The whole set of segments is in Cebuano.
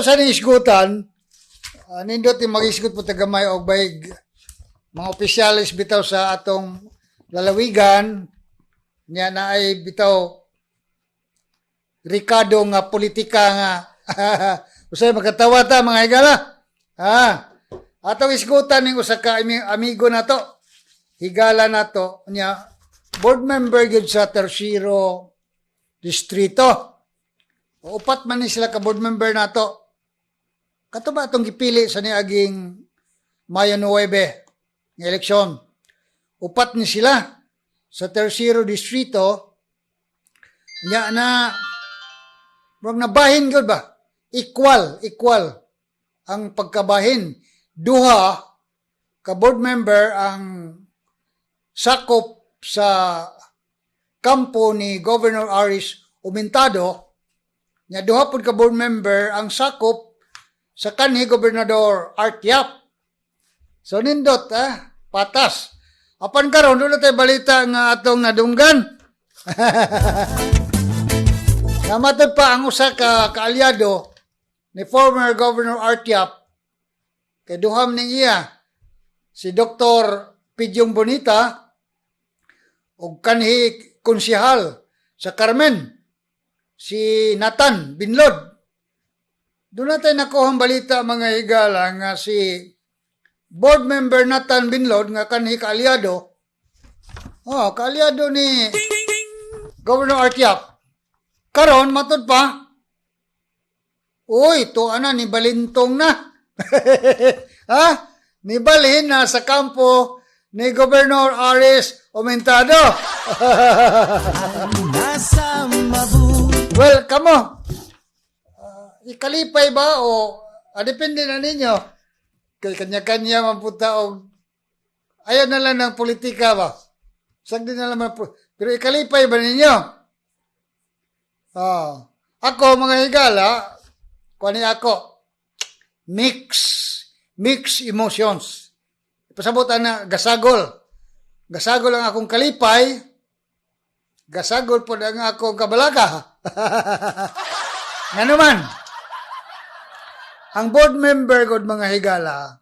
Ato sa ning isgutan, nindot yung mag-isgut po tagamay og bayig mga opisyalis bitaw sa atong lalawigan niya na ay bitaw Ricardo nga politika nga usay makatawa ta, mga higala, ha. Atong isgutan ning usa ka amigo nato, higala nato niya, board member gyud sa Tersero Distrito. Upat man ni sila ka board member nato. Kato ba atong gipili sa niaging Mayo 9 nga eleksyon? Upat ni sila sa Tersero Distrito nya na murag nabahin gyud ba? Equal, equal ang pagkabahin. Duha ka board member ang sakop sa kampo ni Governor Aris Umentado, nya duha pud ka board member ang sakop sa kanhi Gobernador Art Yap. So nindot ah, patas. Apan karon doon tayo balita nga atong nadunggan. Namatod pa ang usa ka kaalyado ni former Governor Art Yap kay duham ning iya, si Dr. Pidyong Bonita ug kanhi konsehal sa Carmen, si Nathan Binlod. Doon natin nakuha ang balita, mga higala, nga si board member Nathan Binlod nga kanhi kaalyado, oh, kaalyado ni Governor Art Yap. Karon matud pa, uy, to ana ni balintong na. Ha? Nibalhin na sa kampo ni Governor Aris Omentado. Nasa mabuti. Well, kamo, ikalipay ba o depende na ninyo. Kay kanya-kanya man punta og ayaw na lang ng politika ba? Sagdi na lang man pero ikalipay ba ninyo? Ah, ako, mga higala, kuani ako, mix, mix emotions. Ipasabot na gasagol. Gasagol ang akong kalipay, gasagol po ang akong kabalaka. Nga naman, ang board member god, mga higala,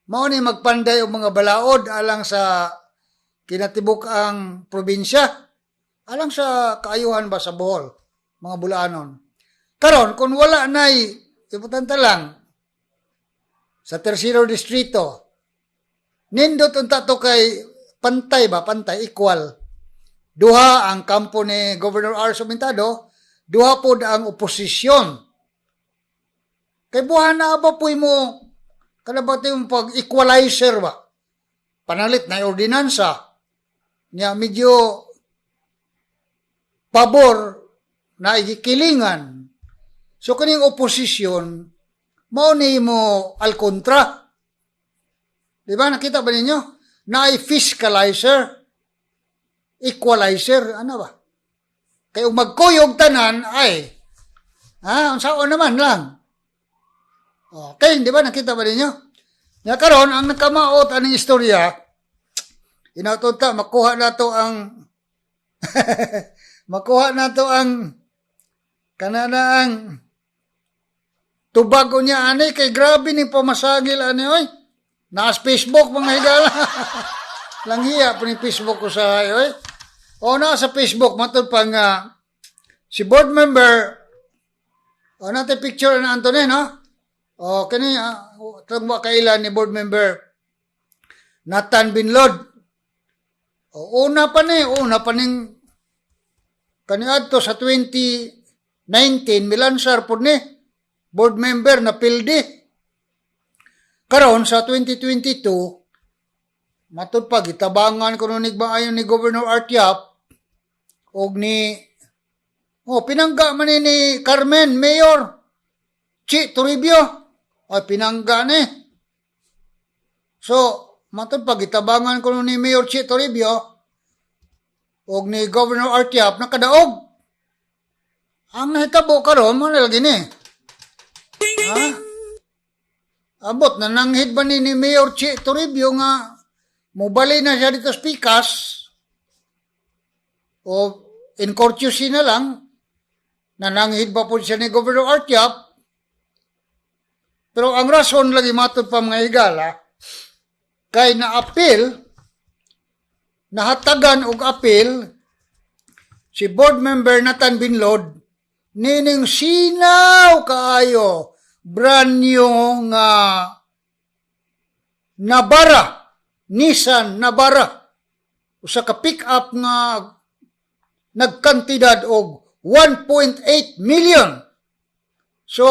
mao ni magpanday og mga balaod alang sa kinatibuk ang probinsya, alang sa kaayuhan ba sa Bohol, mga Bulaanon. Karon kung wala nay importante lang sa Tersero Distrito, nindot unta to kay pantay ba, pantay, equal. Duha ang kampo ni Governor R. Sumentado, duha pod ang oposisyon. Kay buhan na ba po mo, kada ba yung pag-equalizer ba? Panalit na ordinansa niya medyo pabor na ikilingan. So kaning oposisyon, mao ni mo al kontra. Di ba? Nakita ba ninyo? Na fiscalizer, equalizer, ano ba? Kay ug magkuyog tanan ay ha, unsaon naman lang. Okay, di ba? Nakita ba ninyo? Nya karon ang nakamaot aning istorya, inaton ta makuha na to ang kanana ang tubago niya ani kay grabe ni pamasagil ani oy. Naas Facebook, mga higala. Langhiya po ni Facebook ko sa oy. O na sa Facebook matud pa nga si board member o natin picture na Anthony, no? O kani tungwa kailan ni board member Nathan Binlod. O una pa ning kaniadto sa 2019 milansar pud ni board member na pildi. Karon sa 2022 matud pa gitabangan kuno ni ayon ni Governor Art Yap og ni oh pinangga man ni Carmen Mayor Chi Toribio ay pinangga ni. So matud pa gitabangan kuno ni Mayor Chi Toribio og ni Governor Art Yap, nakadaog. Ang nahitabo karon mo na lagi ni. Ha? Abot na nanghid ba ni Mayor Chi Toribio nga mobali na siya dito sa pikas o in courtesy na lang, nananghid ba po siya ni Governor Art Yap. Pero ang rason lagi, matod pa, mga higala, kay na-appeal, nahatagan og appeal si board member Nathan Binlod nining sinaw kaayo brand new nga Navara, Nissan Navara, usa ka pick up nga nagkantidad og 1.8 million. So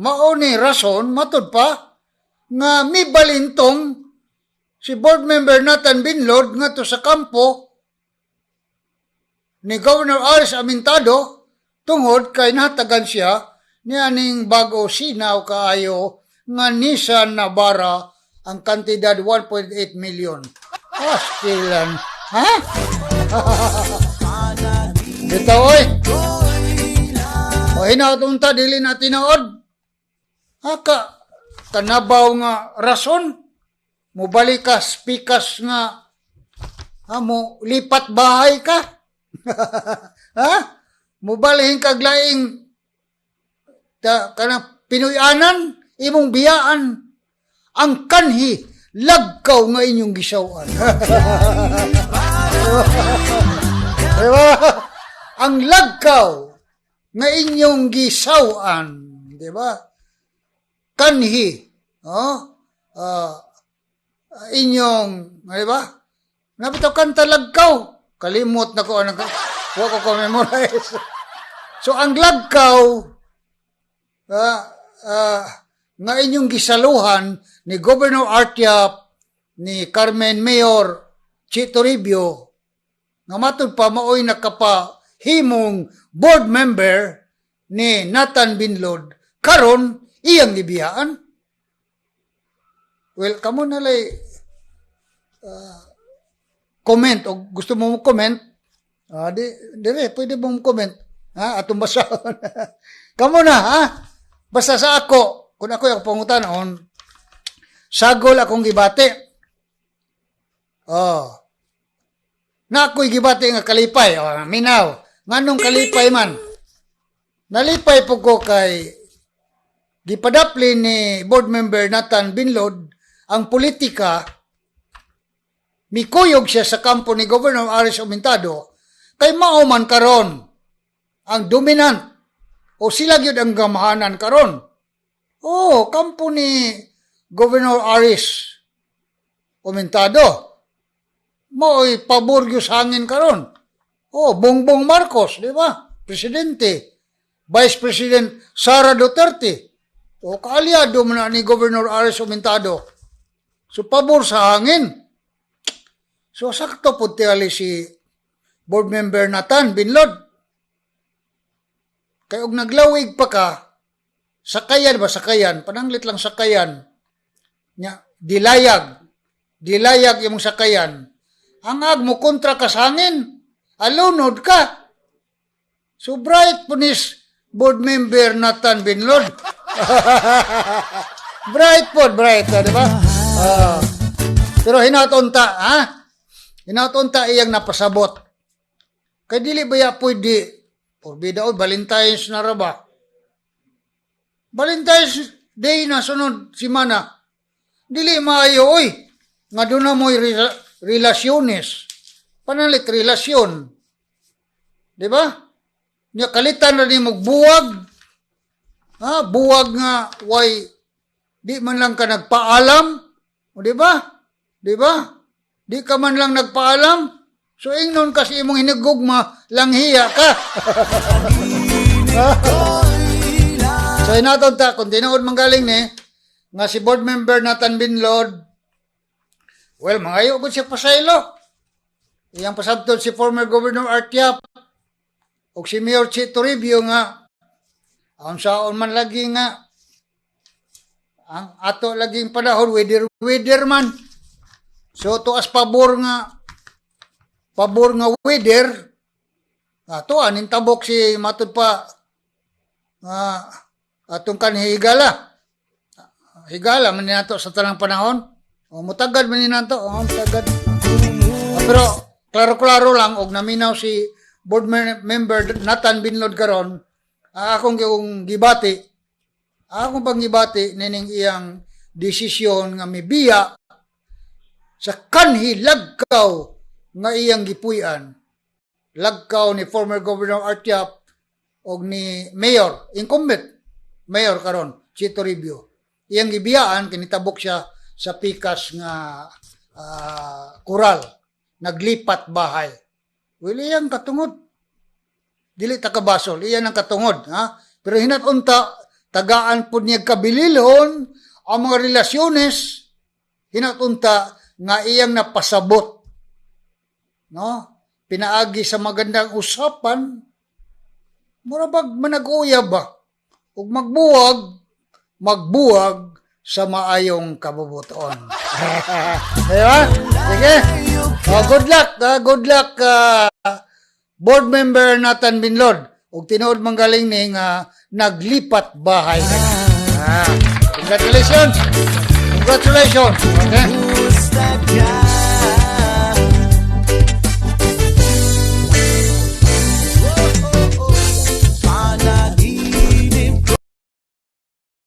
mao ni rason, matud pa, nga mibalintong si board member Nathan Binlod ngadto sa kampo ni Governor Aris Amintado tungod kay nahatagan siya nianing bago sinaw kaayo nga Nissan Navara, ang kantidad 1.8 million. Astilan. Ha? Bitaw oy. O hinaot unta dili na tinuod. Haka kanabaw nga rason mobalik kas pikas nga ha, mo lipat bahay ka, ha, mobalhin kag laing ta, kanang Pinoyanan, imong biyaan ang kanhi lagkaw nga inyong gisawan. Diba? Ang lagkaw nga inyong gisawan, di ba? Kanhi, oh, inyong, di ba? Nabitaw kanta lagkaw. Kalimot na ko anong wa ko ko memorize. So ang lagkaw nga inyong gisaluhan ni Governor Artyap, ni Carmen Mayor Chito Toribio, nga matud pa maoy nakapahimong board member ni Nathan Binlod, karon iyang gibiyaan. Well, kamo na lay comment o gusto mo mo comment, di dire pwede mo comment ha, atong basahon. Kamo na ha. Basta sa ako, kung ako yung pangutanon, sagol akong gibati. Oh. Na ako'y gibati nga kalipay. Oh, minaw. Nganong kalipay man? Nalipay po ko kay gipadapli ni board member Nathan Binlod ang politika, mikuyog siya sa kampo ni Governor Aris Aumentado kay mao man karon ang dominant o sila gyud ang gamahanan karon. Oh, kampo ni Governor Aris Aumentado. Mao'y pabor gyud sa hangin karon. Oh, Bongbong Marcos, di ba? Presidente. Vice President Sara Duterte. O kaalyado man na ni Governor Aris Aumentado. So pabor sa hangin. So sakto po tingali si board member Nathan Binlod. Kay og naglawig pa ka, sakayan ba, sakayan, pananglit lang sakayan. Nya, dilayag. Dilayag imong sakayan. Ang ag mo kontra ka sa hangin, alunod ka. So bright po nis board member Nathan Binlod. Bright po, bright, ah, di ba? Ah. Pero hinaot unta, ha? Hinaot unta iyang napasabot. Kay dili ba ya pwede, porbida o Valentine's na ra ba? Valentine's Day na sunod simana. Dili maayo oy. Nga doon na mo'y relasyones. Panalit relasyon. Di ba? Nya kalitan na nimo buwag. Ha, buwag nga way di man lang ka nagpaalam. O di ba? Di ba? Di ka man lang nagpaalam. So ingnon kasi imong hinigugma, langhiya ka. So hinaot unta kung tinuod manggaling ni nga si board member Nathan Binlod, well, mangayo gud siya pasaylo. Iyang pasabtod si former Governor Artyap ug si Mayor Chito Toribio nga ang saon man lagi nga ang ato laging panahon weather weather man. So tuas pabor nga weather ato aning tabok si matud pa nga atong kanhi higala. Higala man ni nato sa tanang panahon. O mutagad man ni nato, o mutagad. Ah, pero klaro-klaro lang og naminaw si board member Nathan Binlod karon, ang akong yung gibati Ako bang gibati nining iyang desisyon nga mibiya sa kanhi lagkaw nga iyang gipuy-an? Lagkaw ni former Governor Art Yap og ni Mayor, incumbent Mayor karon, Chito Toribio. Iyang gibiyaan, kinitabok siya sa pikas nga kural. Naglipat bahay. Well, iyang katungod. Dili ta kabasol, iyan ang katungod, ha? Pero hinat unta tagaan pud niya kabililhon ang mga relasyones, hinat unta nga iyang napasabot, no? Pinaagi sa magandang usapan, mura bag manag-uyab ba? Ug magbuwag, magbuwag sa maayong kabubuton. Di ba? Sige. Oh, good luck, good luck, board member Nathan Binlod. Ug tinuod manggaling ni nga naglipat bahay ka na. Congratulations. Congratulations. Okay. Kumusta ka?